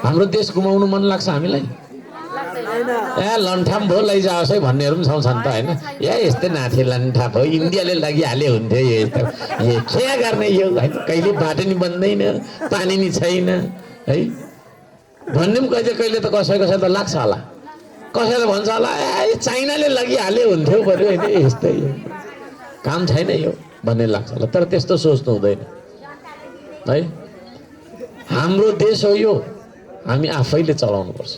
हाम्रो देश गुमाउनु मन लाग्छ हामीलाई ए लन्ठाम भो लैजाओस् है भन्नेहरू पनि छन् त होइन ए यस्तै नाथे लन्ठा भयो इन्डियाले लगिहाले हुन्थ्यो यो यस्तो के गर्ने यो होइन कहिले बाटो नि बन्दैन पानी नि छैन है भन्ने पनि कहिले कहिले त कसै त लाग्छ होला कसैले भन्छ होला ए चाइनाले लगिहाले हुन्थ्यो पऱ्यो होइन यस्तै काम छैन यो भन्ने लाग्छ होला तर त्यस्तो सोच्नु हुँदैन है हाम्रो देश हो यो हामी आफैले चलाउनुपर्छ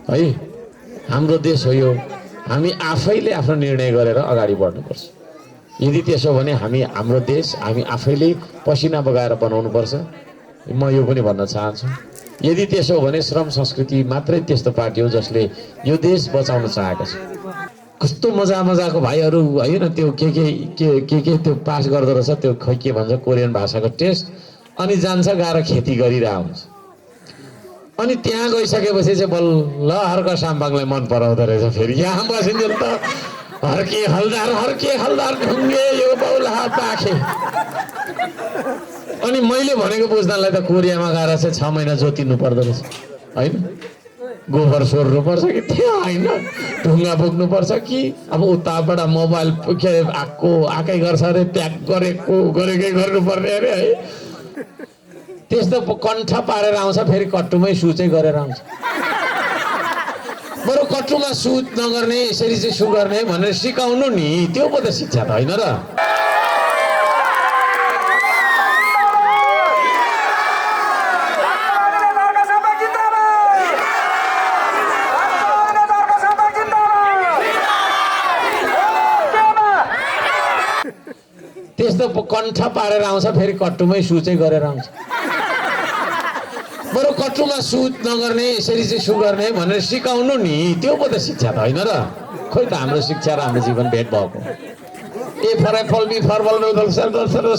है हाम्रो देश हो यो हामी आफैले आफ्नो निर्णय गरेर अगाडि बढ्नुपर्छ यदि त्यसो भने हाम्रो देश हामी आफैले पसिना बगाएर बनाउनुपर्छ म यो पनि भन्न चाहन्छु यदि त्यसो हो भने श्रम संस्कृति मात्रै त्यस्तो पार्टी हो जसले यो देश बचाउन चाहेको छ कस्तो मजाको भाइहरू होइन त्यो के त्यो पास गर्दो रहेछ त्यो खै के भन्छ कोरियन भाषाको टेस्ट अनि जान्छ गएर खेती गरिरहेको हुन्छ अनि त्यहाँ गइसकेपछि चाहिँ बल्ल हर्क साम्बाङलाई मन पराउँदो रहेछ फेरि यहाँ बसिन्छ त हर्के हलदार ढुङ्गे यो बौला पाखे अनि मैले भनेको बुझ्नलाई त कोरियामा गएर चाहिँ 6 महिना जोतिनु पर्दो रहेछ होइन गोबर सोर्नु पर्छ कि त्यो होइन ढुङ्गा बोक्नु पर्छ कि अब उताबाट मोबाइल आएकै गर्छ अरे प्याक गरेकै गर्नुपर्ने अरे है त्यस्तो कण्ठ पारेर आउँछ फेरि कट्टुमै सु चाहिँ गरेर आउँछ बरु कट्टुमा सु नगर्ने यसरी चाहिँ सु गर्ने भनेर सिकाउनु नि त्यो पो त शिक्षा त होइन र त्यस्तो कण्ठ पारेर आउँछ फेरि कट्टुमै सु चाहिँ गरेर आउँछ बरु कट्टुमा सु नगर्ने यसरी चाहिँ सु गर्ने भनेर सिकाउनु नि त्यो पो त शिक्षा त होइन र खोइ त हाम्रो शिक्षा र हाम्रो जीवन भेट भएको ए फराइफल बी फरबल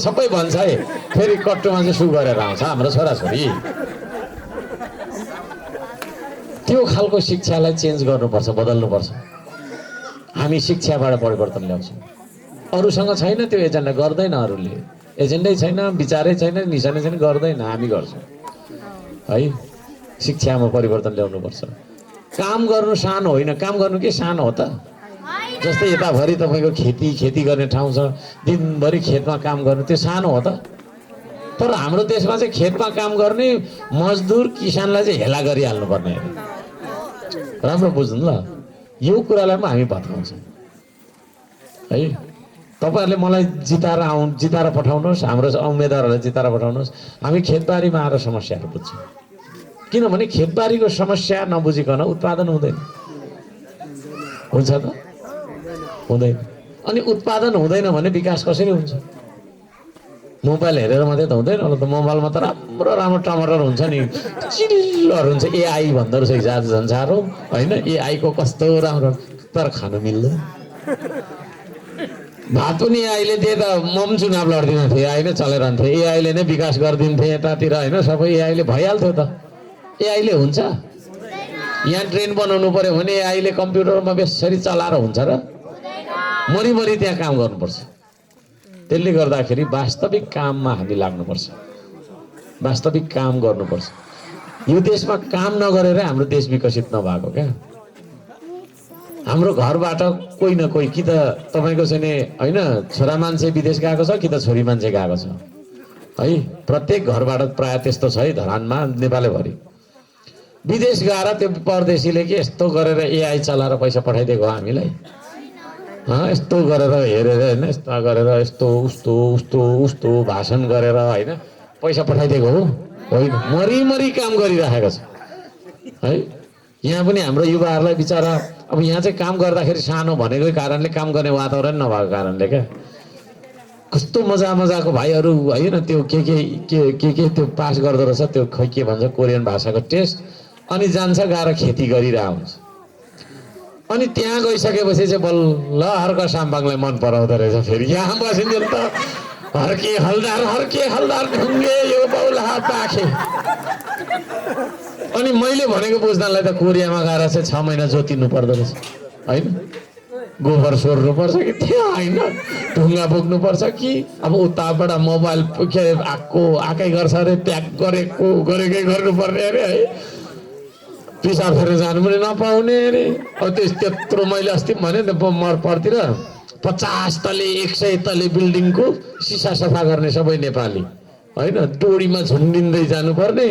सबै भन्छ है फेरि कट्टुमा चाहिँ सु गरेर आउँछ हाम्रो छोराछोरी त्यो खालको शिक्षालाई चेन्ज गर्नुपर्छ बदल्नुपर्छ हामी शिक्षाबाट परिवर्तन ल्याउँछौँ अरूसँग छैन त्यो एजेन्डा गर्दैन अरूले एजेन्डै छैन विचारै छैन निशानै छैन गर्दैन हामी गर्छौँ है शिक्षामा परिवर्तन ल्याउनुपर्छ काम गर्नु सानो होइन काम गर्नु के सानो हो त जस्तै यताभरि तपाईँको खेती गर्ने ठाउँ छ दिनभरि खेतमा काम गर्नु त्यो सानो हो त तर हाम्रो देशमा चाहिँ खेतमा काम गर्ने मजदुर किसानलाई चाहिँ हेला गरिहाल्नुपर्ने राम्रो बुझ्नु ल यो कुरालाई पनि हामी भत्काउँछौँ है तपाईहरुले मलाई जिताएर पठाउनुहोस् हाम्रो उम्मेदवारहरूलाई जिताएर पठाउनुहोस् हामी खेतबारीमा आएर समस्याहरू बुझ्छौँ किनभने खेतबारीको समस्या नबुझिकन उत्पादन हुँदैन हुन्छ त हुँदैन अनि उत्पादन हुँदैन भने विकास कसरी हुन्छ मोबाइल हेरेर मात्रै त हुँदैन होला त मोबाइलमा त राम्रो टमाटर हुन्छ नि चिल्लहरू हुन्छ एआई भन्दो रहेछ झन्झार हो होइन एआईको कस्तो राम्रो तर खानु मिल्दैन भात पनि एआईले दिए त म पनि चुनाव लड्दिनँ थिएँ एआई नै चलिरहन्थ्यो एआईले नै विकास गरिदिन्थेँ यतातिर होइन सबै एआईले भइहाल्थ्यो त एआईले हुन्छ यहाँ ट्रेन बनाउनु पर्यो भने एआईले कम्प्युटरमा बेसरी चलाएर हुन्छ र मरिमरि त्यहाँ काम गर्नुपर्छ त्यसले गर्दाखेरि वास्तविक काममा हामी लाग्नुपर्छ वास्तविक काम गर्नुपर्छ यो देशमा काम नगरेर हाम्रो देश विकसित नभएको क्या हाम्रो घरबाट कोही न कोही कि त तपाईको चाहिँ हैन छोरा मान्छे विदेश गएको छ कि त छोरी मान्छे गएको छ है प्रत्येक घरबाट प्राय त्यस्तो छ है धरानमा नेपालै भरि विदेश गएर त्यो परदेशीले के यस्तो गरेर एआई चलाएर पैसा पठाइदिएको हामीलाई यस्तो गरेर हेरेर हैन यस्तो गरेर यस्तो उस्तो भाषण गरेर हैन पैसा पठाइदिएको हो होइन मरिमरि काम गरिराखेको छ है यहाँ पनि हाम्रो युवाहरूलाई बिचारा अब यहाँ चाहिँ काम गर्दाखेरि सानो भनेकै कारणले काम गर्ने वातावरण नभएको कारणले क्या कस्तो मजाको भाइहरू होइन त्यो के त्यो पास गर्दो रहेछ त्यो खै के भन्छ कोरियन भाषाको टेस्ट अनि जान्छ गएर खेती गरिरहेको हुन्छ अनि त्यहाँ गइसकेपछि चाहिँ बल्ल हर्क साम्बाङलाई मन पराउँदो रहेछ फेरि यहाँ बसिन्छ त हर्के हलदार ढुङ्गे यो बौला पाखे अनि मैले भनेको बुझ्नलाई त कोरियामा गएर चाहिँ 6 महिना जोतिनु पर्दो रहेछ होइन गोबर सोर्नुपर्छ कि त्यो होइन ढुङ्गा बोक्नुपर्छ कि अब उताबाट मोबाइल के आएकै गर्छ अरे प्याक गरेकै गर्नुपर्ने अरे है पिसाब फेर्न जानु पनि नपाउने अरे अब त्यत्रो मैले अस्ति भने नि मरपरतिर 50 तले 100 तले बिल्डिङको सिसा सफा गर्ने सबै नेपाली होइन डोरीमा झुन्डिँदै जानुपर्ने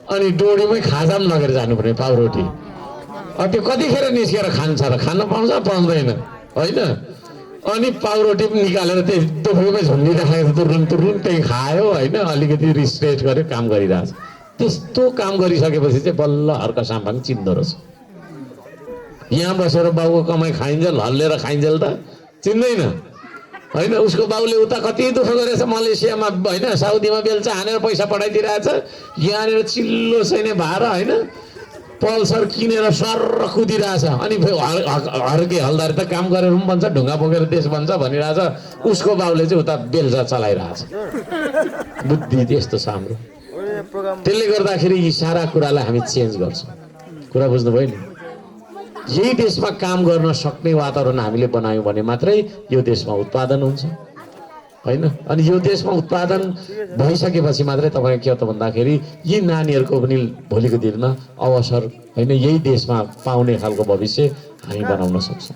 अनि डोरीमै खाजा पनि लगेर जानुपर्ने पाउरोटी त्यो कतिखेर निस्केर खान्छ र खान पाउँछ पाउँदैन होइन अनि पाउरोटी पनि निकालेर त्यही टोपीमै झुन्डिँदाखेरि तुरुन त्यही खायो होइन अलिकति रिस्ट्रेट गर्यो काम गरिरहेछ त्यस्तो काम गरिसकेपछि चाहिँ बल्ल हर्क साम्पाङ चिन्दो रहेछ यहाँ बसेर बाउको कमाइ खाइन्जेल हल्लेर खाइन्जेल त चिन्दैन होइन उसको बाउले उता कति दुःख गरेछ मलेसियामा होइन साउदीमा बेल्चा हानेर पैसा पठाइदिइरहेछ यहाँनिर चिल्लो छैन भार होइन पल्सर किनेर सर कुदिरहेछ अनि हर्के हल्दार त काम गरेर पनि भन्छ ढुङ्गा बोकेर देश भन्छ भनिरहेछ उसको बाउले चाहिँ उता बेल्चा चलाइरहेछ बुद्धि त्यस्तो छ हाम्रो त्यसले गर्दाखेरि यी सारा कुरालाई हामी चेन्ज गर्छौँ कुरा बुझ्नुभयो नि यही देशमा काम गर्न सक्ने वातावरण हामीले बनायौँ भने मात्रै यो देशमा उत्पादन हुन्छ होइन अनि यो देशमा उत्पादन भइसकेपछि मात्रै तपाईँ के हो त भन्दाखेरि यी नानीहरूको पनि भोलिको दिनमा अवसर होइन यही देशमा पाउने खालको भविष्य हामी बनाउन सक्छौँ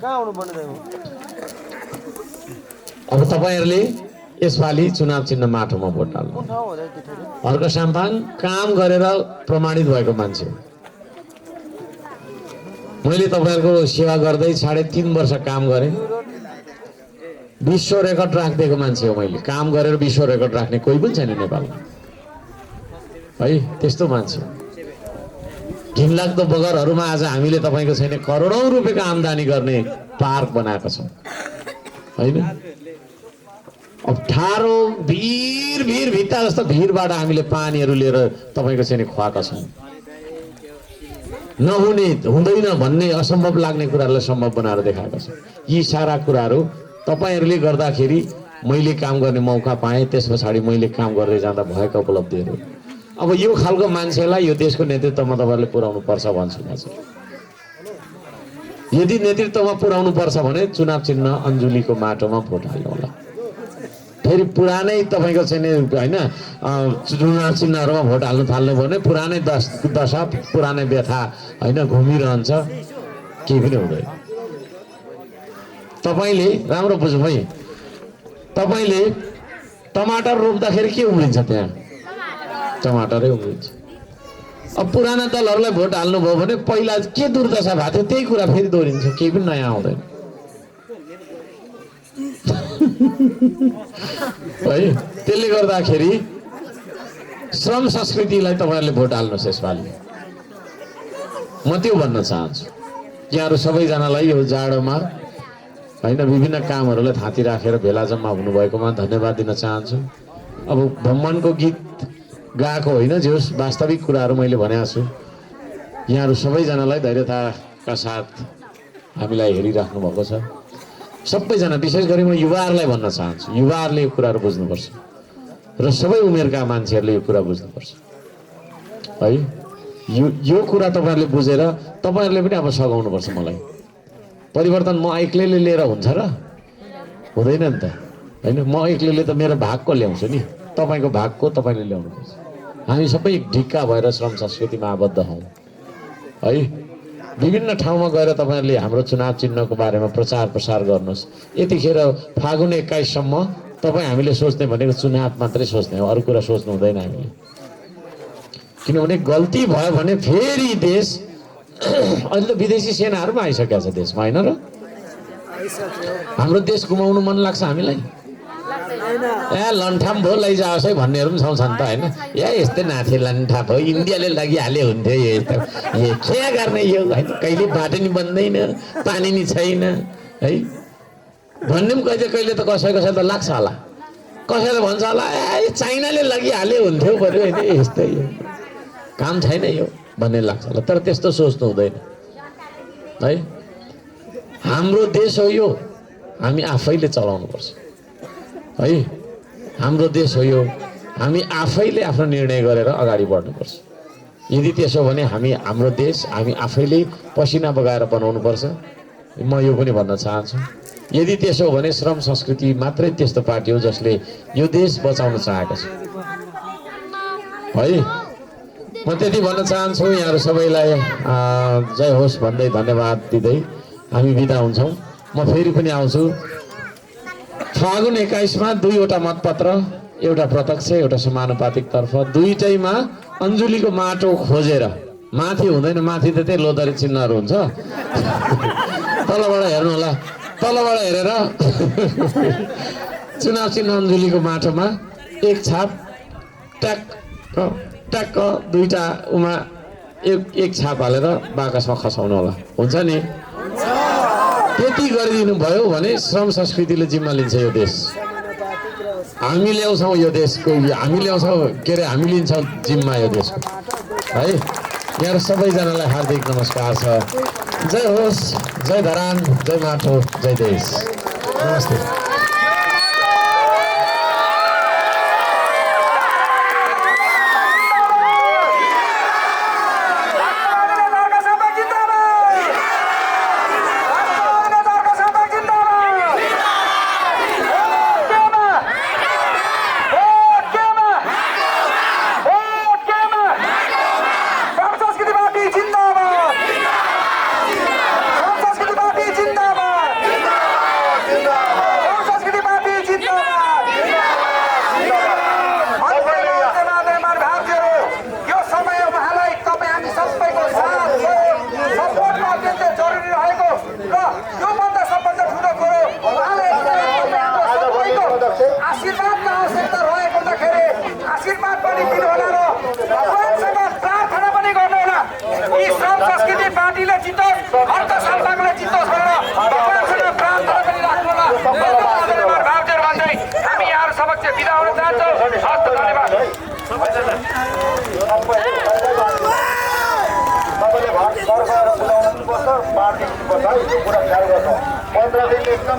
अब तपाईँहरूले यसपालि चुनाव चिन्ह माटोमा भोट हाल्नु हर्क साम्पाङ काम गरेर प्रमाणित भएको मान्छे हो मैले तपाईँहरूको सेवा गर्दै 3.5 वर्ष काम गरेँ विश्व रेकर्ड राखिदिएको मान्छे हो मैले काम गरेर विश्व रेकर्ड राख्ने कोही पनि छैन नेपालमा है त्यस्तो मान्छे घिनलाग्दो बगरहरूमा आज हामीले तपाईँको छैन करोडौँ रुपियाँको आम्दानी गर्ने पार्क बनाएका छौँ होइन अप्ठ्यारो भिर भित्ता जस्तो भिरबाट हामीले पानीहरू लिएर तपाईँको चाहिँ खुवाएका छौँ नहुने हुँदैन भन्ने असम्भव लाग्ने कुराहरूलाई सम्भव बनाएर देखाएका छौँ यी सारा कुराहरू तपाईँहरूले गर्दाखेरि मैले काम गर्ने मौका पाएँ त्यस पछाडि मैले काम गर्दै जाँदा भएका उपलब्धिहरू अब यो खालको मान्छेलाई यो देशको नेतृत्वमा तपाईँहरूले पुर्याउनु पर्छ भन्छु म चाहिँ यदि नेतृत्वमा पुर्याउनु पर्छ भने चुनाव चिन्ह अन्जुलीको माटोमा भोट हाल्नु होला फेरि पुरानै तपाईँको चाहिँ होइन चुनाव चिन्हहरूमा भोट हाल्नु थाल्नु भने पुरानै दशा पुरानै व्यथा होइन घुमिरहन्छ केही पनि हुँदैन तपाईँले राम्रो बुझ्नु है तपाईँले टमाटर रोप्दाखेरि के उम्रिन्छ त्यहाँ टमाटरै उम्रिन्छ अब पुराना दलहरूलाई भोट हाल्नुभयो भने पहिला के दुर्दशा भएको थियो त्यही कुरा फेरि दोहोरिन्छ केही पनि नयाँ आउँदैन है त्यसले गर्दाखेरि श्रम संस्कृतिलाई तपाईँहरूले भोट हाल्नुहोस् यसपालि म त्यो भन्न चाहन्छु यहाँहरू सबैजनालाई यो जाडोमा होइन विभिन्न कामहरूलाई थाती राखेर भेला जम्मा हुनुभएकोमा धन्यवाद दिन चाहन्छु अब भ्रमणको गीत गाएको होइन जो वास्तविक कुराहरू मैले भनेको छु यहाँहरू सबैजनालाई धैर्यताका साथ हामीलाई हेरिराख्नु भएको छ सबैजना विशेष गरी म युवाहरूलाई भन्न चाहन्छु युवाहरूले यो कुराहरू बुझ्नुपर्छ र सबै उमेरका मान्छेहरूले यो कुरा बुझ्नुपर्छ है यो कुरा तपाईँहरूले बुझेर तपाईँहरूले पनि अब सघाउनुपर्छ मलाई परिवर्तन म एक्लैले लिएर हुन्छ र हुँदैन नि त होइन म एक्लैले त मेरो भागको ल्याउँछु नि तपाईँको भागको तपाईँले ल्याउनुपर्छ हामी सबै ढिक्का भएर श्रम संस्कृतिमा आबद्ध हौँ है विभिन्न ठाउँमा गएर तपाईँहरूले हाम्रो चुनाव चिन्हको बारेमा प्रचार प्रसार गर्नुहोस् यतिखेर फागुन 21 सम्म तपाईँ हामीले सोच्ने भनेको चुनाव मात्रै सोच्ने हो अरू कुरा सोच्नु हुँदैन हामीले किनभने गल्ती भयो भने फेरि देश अहिले त विदेशी सेनाहरू पनि आइसकेको छ देशमा होइन र हाम्रो देश गुमाउनु मन लाग्छ हामीलाई ए लन्ठाम भयो लैजाओस् है भन्नेहरू पनि छन् त होइन ए यस्तै नाथे लन्ठा भयो इन्डियाले लगिहाले हुन्थ्यो यो के गर्ने यो होइन कहिले बाटो नि बन्दैन पानी नि छैन है भन्ने पनि कहिले त कसै त लाग्छ होला कसैले भन्छ होला ए चाइनाले लगिहाले हुन्थ्यो पऱ्यो होइन यस्तै यो काम छैन यो भन्ने लाग्छ होला तर त्यस्तो सोच्नु हुँदैन है हाम्रो देश हो यो हामी आफैले चलाउनुपर्छ है हाम्रो देश हो यो हामी आफैले आफ्नो निर्णय गरेर अगाडि बढ्नुपर्छ यदि त्यसो भने हाम्रो देश हामी आफैले पसिना बगाएर बनाउनुपर्छ म यो पनि भन्न चाहन्छु यदि त्यसो हो भने श्रम संस्कृति मात्रै त्यस्तो पार्टी हो जसले यो देश बचाउन चाहेको छ है। म त्यति भन्न चाहन्छु। यहाँहरू सबैलाई जय होस् भन्दै धन्यवाद दिँदै हामी बिदा हुन्छौँ। म फेरि पनि आउँछु। फागुन 21 मा 2वटा मतपत्र, एउटा प्रत्यक्ष एउटा समानुपातिक तर्फ, दुईटैमा अन्जुलीको माटो खोजेर, माथि हुँदैन, माथि त त्यही लोदरी चिन्हहरू हुन्छ, तलबाट हेर्नु होला, तलबाट हेरेर चुनाव चिन्ह अन्जुलीको माटोमा एक छाप ट्याक्क दुईटा उमा एक छाप हालेर बाकसमा खसाउनु होला। हुन्छ नि? त्यति गरिदिनु भयो भने श्रम संस्कृतिले जिम्मा लिन्छ यो देश। हामी ल्याउँछौँ यो देशको, हामी ल्याउँछौँ के अरे, हामी लिन्छौँ जिम्मा यो देशको है। यहाँ सबैजनालाई हार्दिक नमस्कार छ। जय होस्, जय धरान, जय माटो, जय देश। नमस्ते। पार्टी कुरा ख्याल गर्छौँ। 15 दिन एकदम